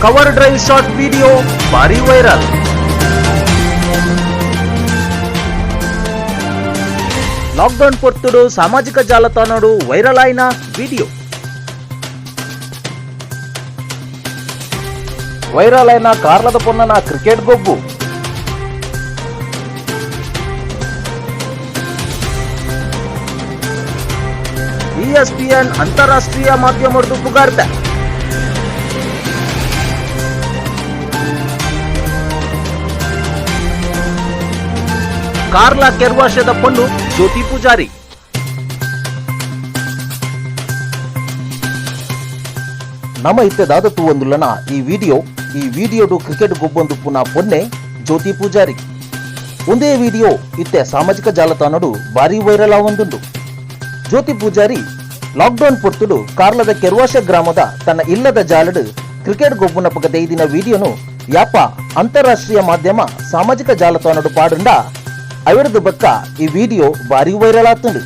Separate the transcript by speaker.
Speaker 1: Cover drive shot video ಭಾರಿ viral. Lockdown పొత్తుడు సామాజిక జాలతాణుడు viral అయిన వీడియో. వైరల్ అయిన కార్లద పొన్నన క్రికెట్ గొబ్బు. ಇಎಸ್ಪಿಎನ್ ಅಂತಾರಾಷ್ಟ್ರೀಯ ಮಾಧ್ಯಮದ ಪುಗಾರ್ತೆ. ಕಾರ್ಲ ಕೆರ್ವಾಶದ ಪೊಣ್ಣು ಜ್ಯೋತಿ ಪೂಜಾರಿ. ನಮ ಇತ್ತೆ ದಾದ ತೂವೊಂದುಲ್ಲನ ಈ ವಿಡಿಯೋ, ಈ ವಿಡಿಯೋಡು ಕ್ರಿಕೆಟ್ ಗೊಬ್ಬೊಂದು ಪುನಾ ಪೊನ್ನೆ ಜ್ಯೋತಿ ಪೂಜಾರಿ. ಒಂದೇ ವಿಡಿಯೋ ಇತ್ತೆ ಸಾಮಾಜಿಕ ಜಾಲತಾಣಡು ಭಾರಿ ವೈರಲ್ ಆವೊಂದುಂಡು. ಜ್ಯೋತಿ ಪೂಜಾರಿ ಲಾಕ್ಡೌನ್ ಪೊರ್ತುಡು ಕಾರ್ಲದ ಕೆರ್ವಾಶ ಗ್ರಾಮದ ತನ್ನ ಇಲ್ಲದ ಜಾಲಡು ಕ್ರಿಕೆಟ್ ಗೊಬ್ಬುನಪಗ ದೈದಿನ ವಿಡಿಯೋನು ಯಾಪ ಅಂತಾರಾಷ್ಟ್ರೀಯ ಮಾಧ್ಯಮ ಸಾಮಾಜಿಕ ಜಾಲತಾಣಡು ಪಾಡುಂಡ, ಅವಿರದು ಬಕ್ಕ ಈ ವಿಡಿಯೋ ಭಾರಿ ವೈರಲ್ ಆತುಂಡು.